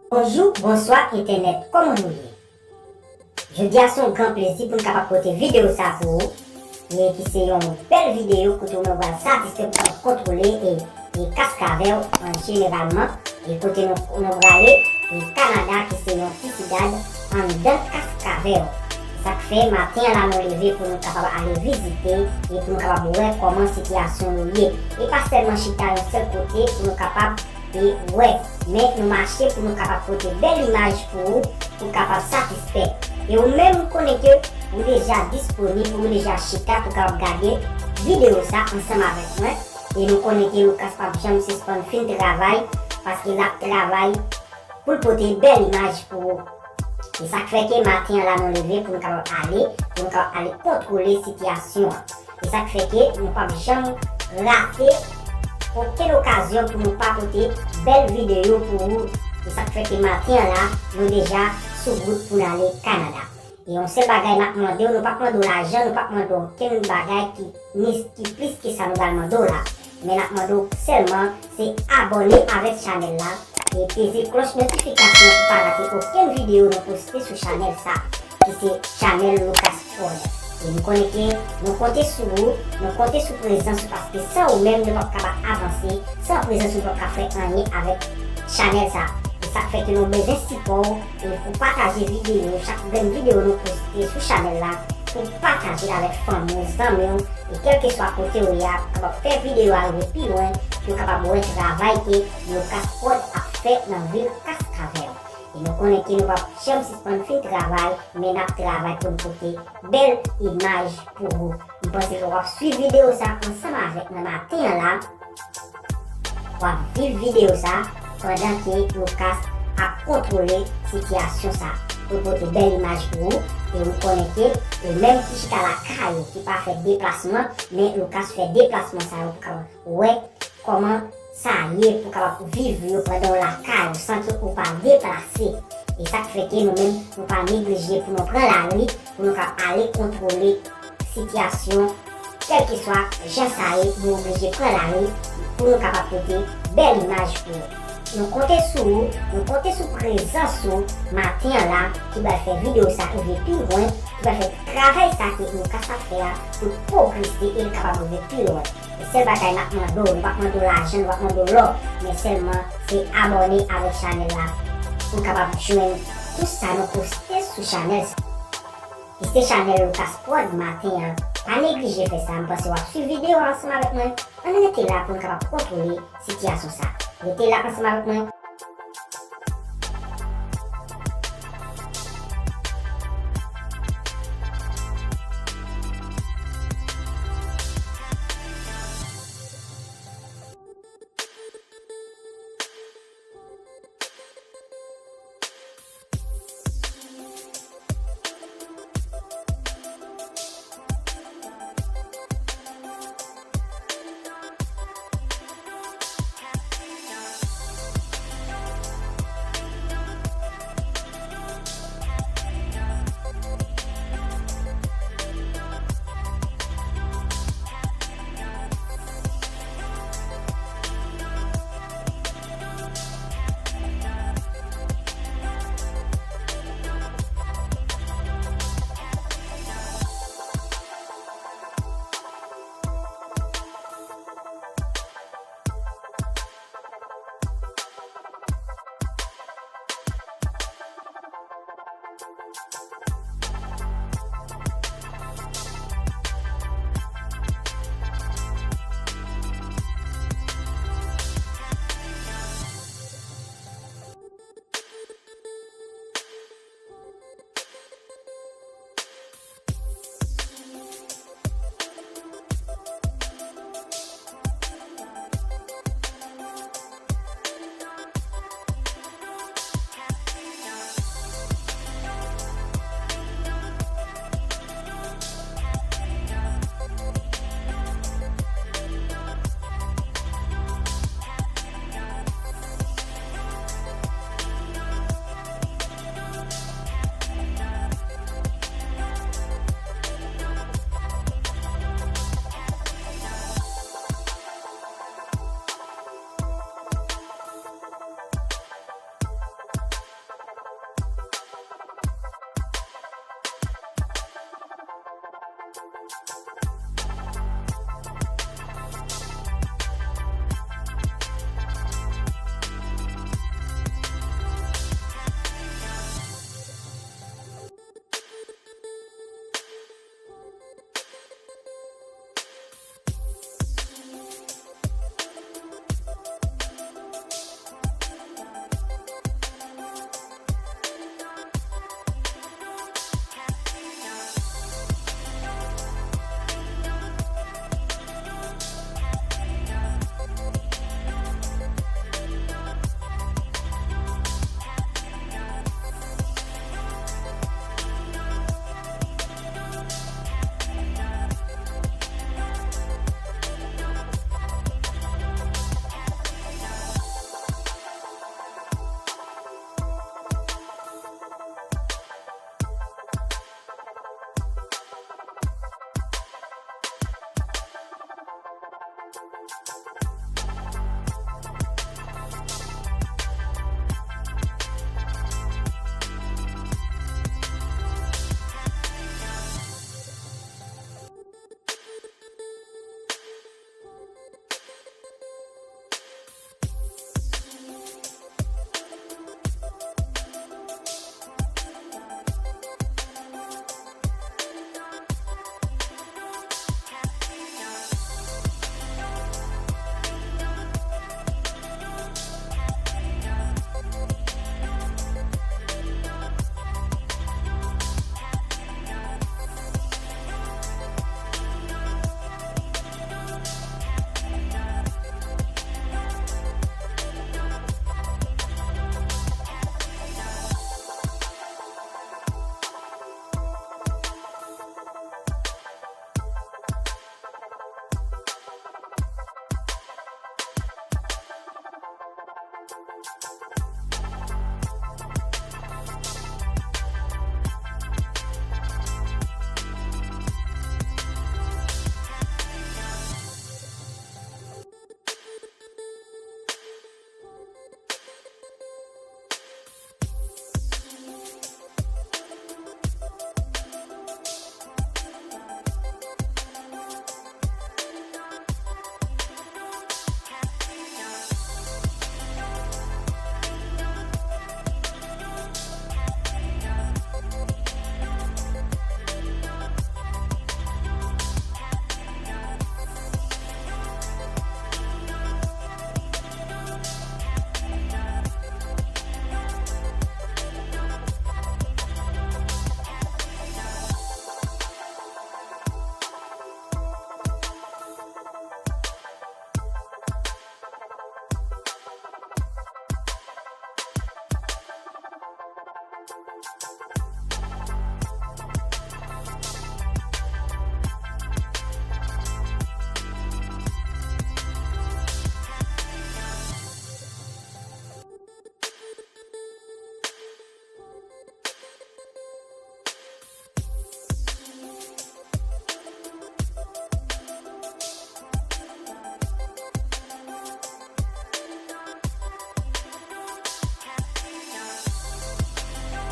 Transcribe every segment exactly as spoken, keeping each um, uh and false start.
Bonjou, bonswa entènèt, kòman nou ye? Jodi a se yon gran plezi pou m kapab pote videyo sa pou ou, e ki se yon bèl videyo kote ou menm pral satisfè pou w kontwole e, e Kaskavèl an jeneralman, e kote nou, nou prale, e Kanada ki se yon ti sidad anndan Kaskavèl. Sa k fè maten an la nou leve pou nou kapab ale vizite e pou nou kapab wè kòman sitiyasyon yo ye. E pa sèlman chita yon sèl kote pou nou kapab e wè, men nou mache pou nou kapab pote bèl imaj pou ou, pou kapab satisfè. E ou menm, m konnen ke ou deja disponib, ou deja chita pou kapab gade videyo sa ansanm avèk mwen. E nou konnen ke Lucas p ap janm sispann fin travay, paske l ap travay pou l pote bèl imaj pou ou. E sa k fè ke maten an la nou leve pou nou kapab ale, pou nou kapab ale kontwole sitiyasyon an. E sa k fè ke nou p ap janm rate okenn okazyon pou nou pa pote bèl videyo pou ou. E sa k fè ke maten an la, nou deja sou wout pou n ale Kanada. E yon sèl bagay n ap mande w, nou p ap mande w lajan, nou p ap mande w okenn bagay ki, ki plis ke sa nou pral mande w la. Men n ap mande w sèlman se abòne avèk chanèl la e peze klòch notifikasyon pou pa rate okenn videyo nou poste sou chanèl sa, ki se chanèl Lucas Prod. E nou konnen ke nou konte sou ou, nou konte sou prezans ou, paske san ou menm nou p ap kapab avanse, san prezans ou nou p ap ka fè anyen avèk chanèl sa. E sa k fè ke nou bezwen sipò w, e pou pataje videyo, chak grenn videyo nou poste sou chanèl la, pou pataje l avèk fanmi w, zanmi w, e kèlkeswa kote w ye a, pou kapab fè videyo a rive pi lwen, pou yo kapab wè travay ke Lucas Prod ap fè nan vil Cascavelle. E nou konnen ke nou p ap janm sispann fin travay, men n ap travay pou n pote bèl imaj pou ou. M panse ke w ap swiv videyo sa ansanm avèk mwen maten an la. W ap viv videyo sa pandan ke Lucas ap kontwole sitiyasyon sa pou l pote bèl imaj pou ou. E ou konnen ke ou menm ki chita lakay ou, ki pa fè deplasman, men Lucas fè deplasman sa yo pou kapab wè kòman sa ye pou kapab viv yo pandan w lakay ou san ke ou pa deplase. E sa k fè ke nou menm, nou pa neglije pou nou pran lari, pou nou ka ale kontwole sitiyasyon, kèlkeswa jan sa ye, nou oblije pran lari pou nou kapab pote bèl imaj pou yo. Nou konte sou ou, nou konte sou prezans ou maten an la, ki pral fè videyo sa rive pi lwen, ki pral fè travay sa ke Lucas ap fè a pou pwogrese e l kapab rive pi lwen. E sèl bagay n ap mande w, nou p ap mande w lajan, nou p ap mande w lò, men sèlman se abòne avèk chanèl la pou w kapab jwenn tout sa nou poste sou chanèl sa. Ki se chanèl Lucas Prod maten an. Pa neglije fè sa, m panse w ap swiv videyo a ansanm avèk mwen. Ann rete la pou n kapab kontwole sitiyasyon sa. Rete la ansanm avèk mwen.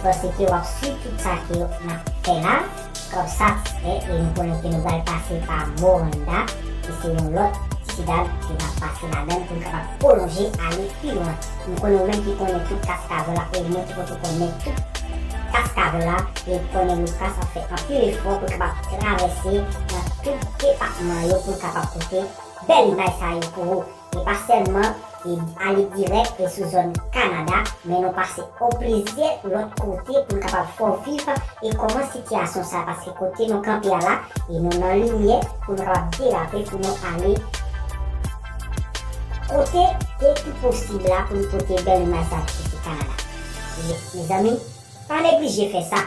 Panse ke w ap swiv tout sa ke n ap fè la, w ap satisfè, e nou konnen ke nou pral pase pa Moranda, ki se yon lòt ti sitad ke n ap pase ladan l pou n kapab pwolonje ale pi lwen. Nou konnen ou menm ki konnen tout Kaskavèl la, e mwen ki poko konnen tout Kaskavèl la, e konnen Lucas ap fè anpil efò pou l kapab travèse nan tout depatman yo, pou l kapab pote bèl imaj sa yo pou ou. E pa sèlman e ale dirèk e sou zòn Kanada, men nou pase o plizyè lòt kote pou n kapab fè w viv e kòman sitiyasyon sa, paske kote nou kanpe a la, e nou nan limyè pou nou kapab derape, pou nou ale kote ke ki posib la, pou nou pote bèl imaj sa ki se Kanada. E, mezanmi, pa neglije fè sa.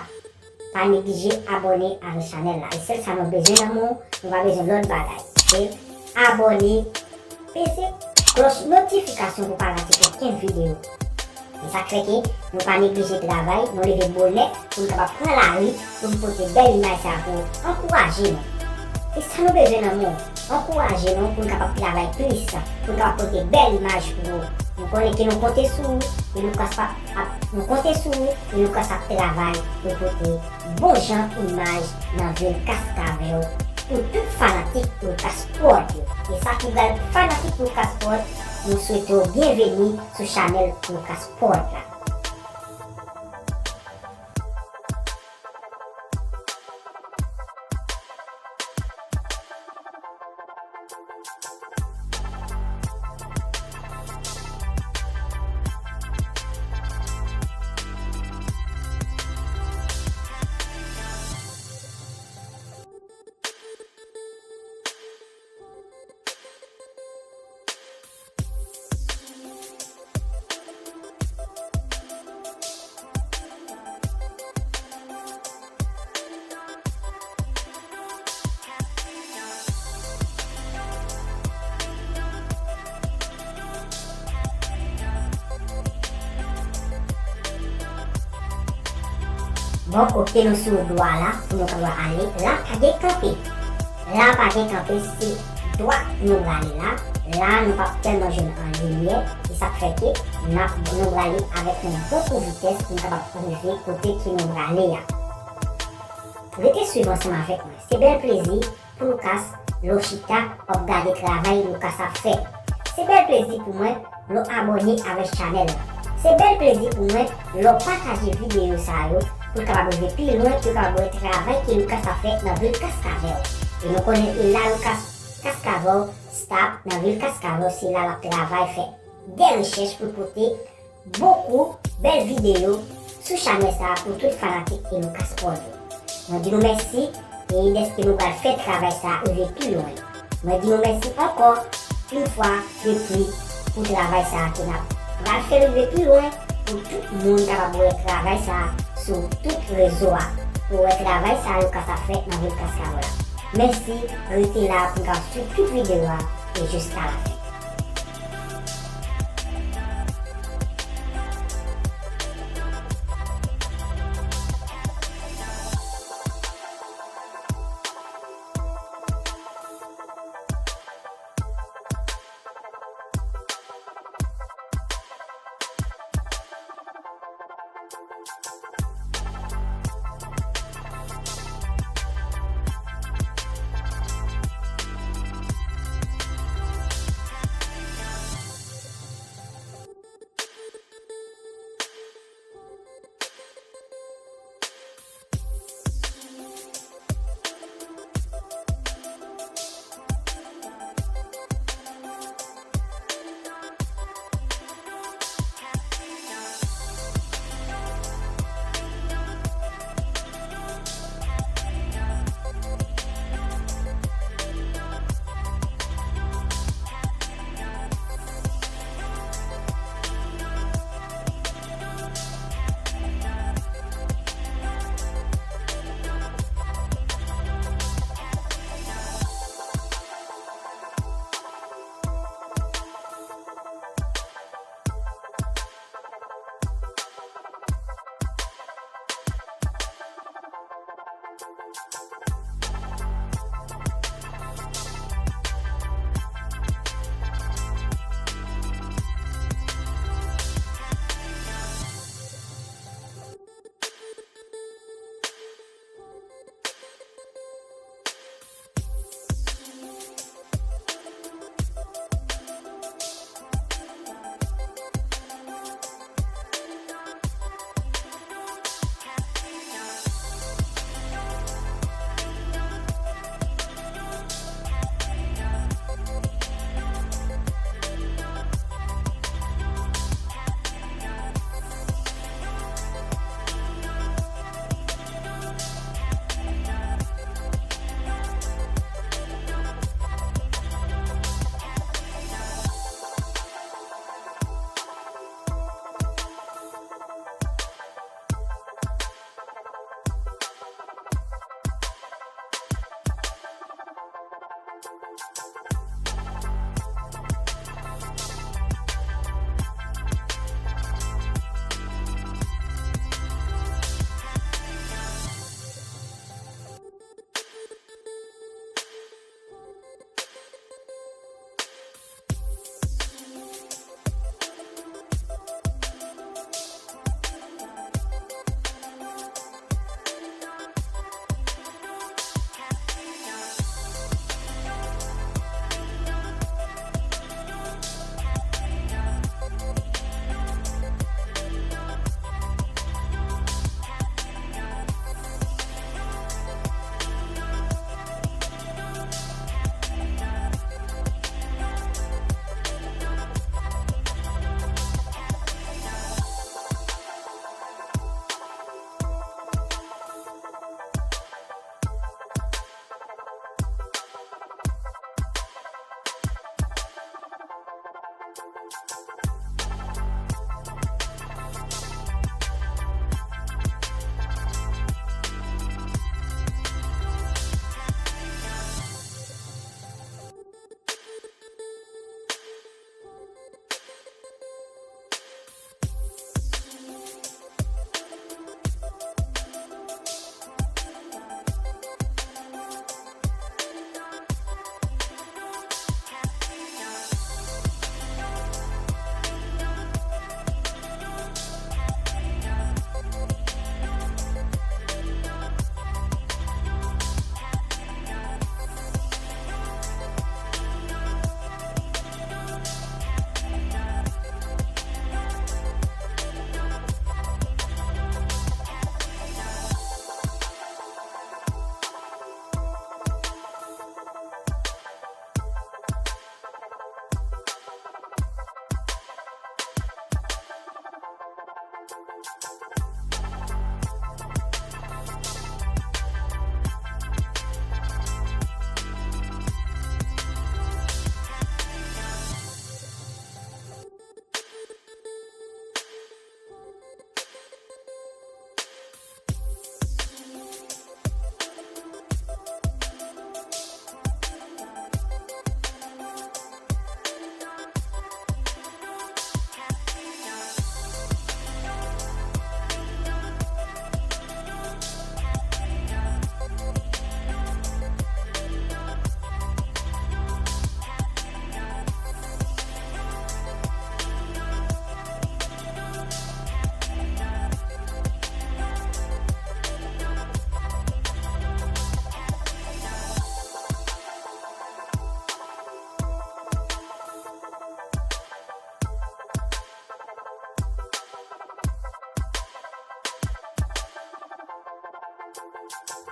Pa neglije abòne avèk chanèl la. E sèl sa nou bezwen nan men w, nou pa bezwen lòt bagay. Se abòne, peze klòch notifikasyon pou pa rate okenn videyo. E sa k fè ke nou pa neglije travay, nou leve bonè pou nou kapab pran lari, pou nou pote bèl imaj sa pou ankouraje nou. E sa nou bezwen nan men w, ankouraje nou pou nou kapab travay plis, pou nou kapab pote bèl imaj pou ou. Nou konnen ke nou konte sou ou, e nou kòs pa ap, nou konte sou ou, e nou kòs ap travay pou pote bon jan imaj nan vil Kaskavèl pou tout fanatik Lucas Prod yo. E sa ki pral fanatik Lucas Prod, nou swete w byenveni sou chanèl Lucas Prod la. Bon, kote nou sou dwa la, pou nou kapab ale, la pa gen kanpe. La pa gen kanpe, se dwat nou prale la. La, nou p ap tèlman jwenn an limyè, e sa k fè ke n ap, nou prale avèk yon bon kou vitès pou nou kapab rive kote ke nou prale a. Rete swiv ansanm avèk mwen. Se bèl plezi pou Lucas lè w chita, w ap gade travay Lucas ap fè. Se bèl plezi pou mwen lè w abòne avèk chanèl la. Se bèl plezi pou mwen lè w pataje videyo sa yo pou l kapab rive pi lwen, pou l kapab wè travay ke Lucas ap fè nan vil Kaskavèl. E nou konnen e la Lucas Kaskavèl stop nan vil Kaskavèl, se la l ap travay, fè de rechèch pou l pote bokou bèl videyo sou chanèl sa a pou tout fanatik e Lucas Prod yo. Mwen di nou mèsi e dèske nou pral fè travay sa a rive pi lwen. Mwen di nou mèsi ankò yon fwa de plis pou travay sa a ke n ap pral fè rive pi lwen pou tout moun kapab wè travay sa a sou tout rezo a, pou wè travay sa a Lucas ap fè nan vil Kaskavèl la. Mèsi, rete la pou n ka swiv tout videyo a e jiska lafen.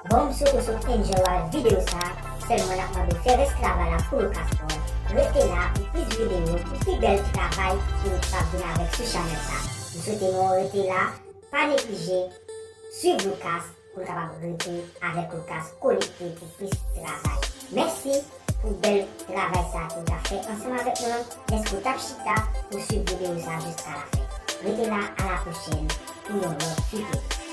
Bon, m swete w sot enjoy videyo sa. Sèlman n ap mande w fè rès travay la pou Lucas Paul. Rete la pou plis videyo, pou pi bèl travay ki nou kapab vin avèk sou chanèl sa. M swete nou rete la, pa neglije swiv Lucas pou n kapab rete avèk Lucas konekte pou plis travay. Mèsi pou bèl travay sa ke w t ap fè ansanm avèk nou. Èske w t ap chita pou swiv videyo sa jiska lafen? Rete la, a la pwochèn pou yon lòt videyo.